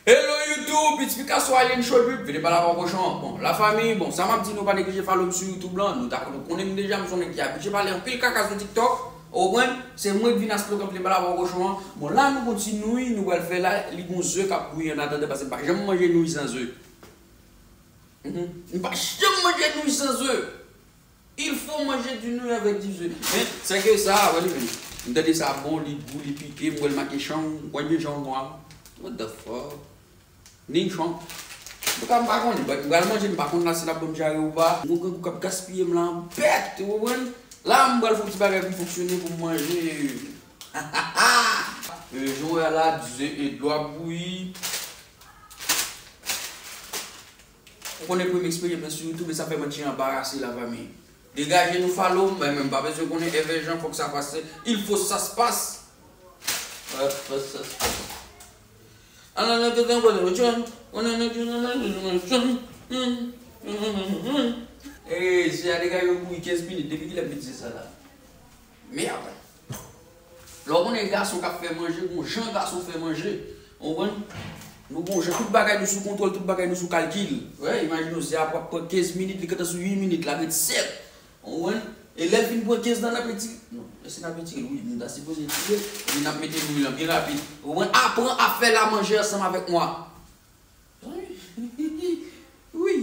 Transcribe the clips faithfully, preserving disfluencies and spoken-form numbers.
Hello YouTube, it's Picasso Alien Show Drip, vini pale avè w kochon an. Bon, la famiy, bon, sa m ap di nou pa neglije follow m sou YouTube lan, nou ta nou konnen m deja, m se yon nèg ki abitye pale anpil kaka sou TikTok, ou konprann? Se mwen k vin a slogan vini pale avè w kochon an. Bon, la nou gon ti nouy, nou pral fè la, li gon ze k ap bouyi an atandan, paske m pa janm manje nouy san ze. Mhm. M pa janm manje nouy san ze. Il faut manger du nouilles avec du œuf. Men, se ke sa, wè li menm. M tande sa bon, li gou, li pike, m wè l make chan, m kwè gen chan nwa. What the fuck? Ni chan. Antouka, m pa konnen, but m pral manje, m pa konn la si l ap ban m dyare ou pa. M gon grangou k ap gaspiye m la, bèt, ou konprann? La, m pral fè yon ti bagay pou m fonksyone, pou m manje. Euh, jan w wè la, ze e dlo ap bouyi. Ou konnen premye eksperyans mwen sou YouTube, e sa fè mwen ti anbarase la famiy. Degaje nou follow m, men m pa bezwen konnen Hervé Jean, fòk sa pase. Il faut ça se passe. Euh, faut ça se passe. Eh, se a degaje yo bouyi kenz minit, depi kilè m te di sa la? Mèd. Lè w konnen gason k ap fè manje, gon jan gason fè manje. Ou konprann? Nou gon jan, tout bagay nou sou kontwòl, tout bagay nou sou kalkil. Wè, imajine w, ze a ap pran kenz minit, li gentan sou uit minit, l ap ret sèt. Ou konprann? E lè l fin pran kenz nan, n ap retire. Non, se n ap retire l, wi, nou ta sipoze retire l. Epi n ap mete lwil lan byen rapid. Ou konprann? Aprann a fè la manje ansanm avèk mwa. Wi,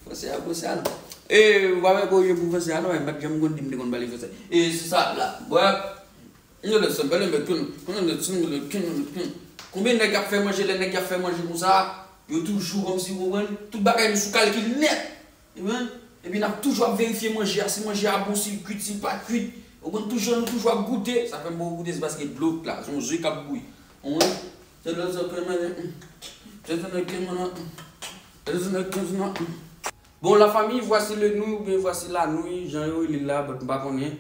franse a, franse a non. E, ou pa wè korije pou franse a non, e, m pa t janm konn di m te konn pale franse. E, se sa la. Bwè, nou lè sèm, pale mèt, konn, konn lè sèm, konn lè sèm, konn lè sèm. Konbyen nèg k ap fè manje, lè nèg y ap fè manje konsa, yo toujou kòmsi, ou konprann, tout bagay nou sou kalkil nèt. Ou konprann? Epi n ap toujou ap verifye manje a, si manje a bon, si l kwit, si l pa kwit. Ou konprann, toujou, nou toujou ap goute. Sa fè m poko goute, se paske dlo k la, se yon ze k ap bouyi. Ou konprann? Se dlo, se dlo, se dlo, se dlo. Bon, la famille, voici le nouille oubyen voici la nouille, jan yo rele l la, but m pa konnen.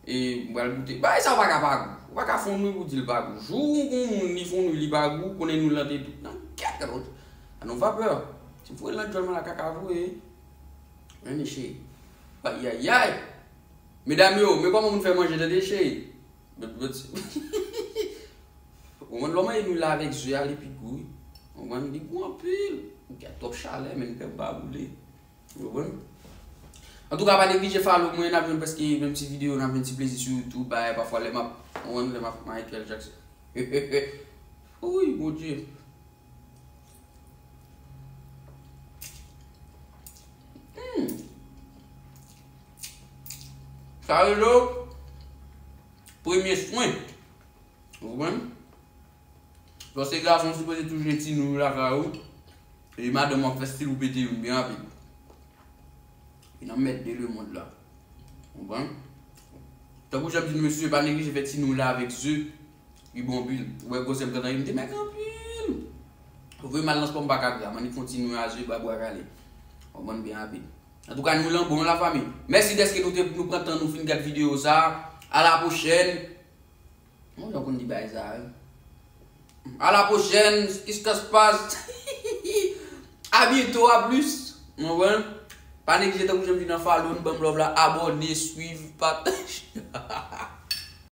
E m pral goute. Bagay sa pa ka pa gou. Ou pa ka fè yon nouille pou di l pa gou. Jou ou gon moun li fè yon nouille li pa gou, konnen nouille lan te dou. Nan kèt, a nou vapè. Si m foure l nan djòl mwen la, kaka vre. Men cheri. Ayayay. Medam yo, men kòman moun fè manje, tande cheri. Ou konprann, lè w manje nouille la avèk ze a, li pi gou, wi. Ou konprann, li gou anpil. Ou gen twòp chalè, men pèp ba boule. Ou konprann? Antouka, pa neglije follow mwen, n ap jwenn prèske menm ti videyo, n ap jwenn ti plezi sou YouTube, bagay, pafwa lè m ap, ou konprann, lè m ap Michael Jackson. Wi, Bondye. Hmm. Sa rele w premye swen. Ou konprann? Lè w se gason, w sipoze toujou gen ti nou lakay ou. E madanm w ap fè stil ou pete youn byen rapid. Li nan mèt de lemonn la. Ou konprann? Tankou jan m di nou, mesye, pa neglije fè ti nou la avèk ze. Li bon anpil. Ou wè gwosè m gentan ye, m te mèg anpil. Ou voye m al nan spò, m pa ka gra. M annik fè yon ti nou a ze, ba bwa kale. Ou konprann, byen rapid. Antouka, nou lan bon, la fami. Mèsi dèske nou te, nou pran tan nou fin gad videyo sa. A la pwochèn. Mwen jan konn di bagay sa, wi. A la pwochèn, ce qui se passe. A byento, a plis. Ou konprann? Pa neglije tankou jan m di nan follow n, ban m love la, abòne, swiv, pataje.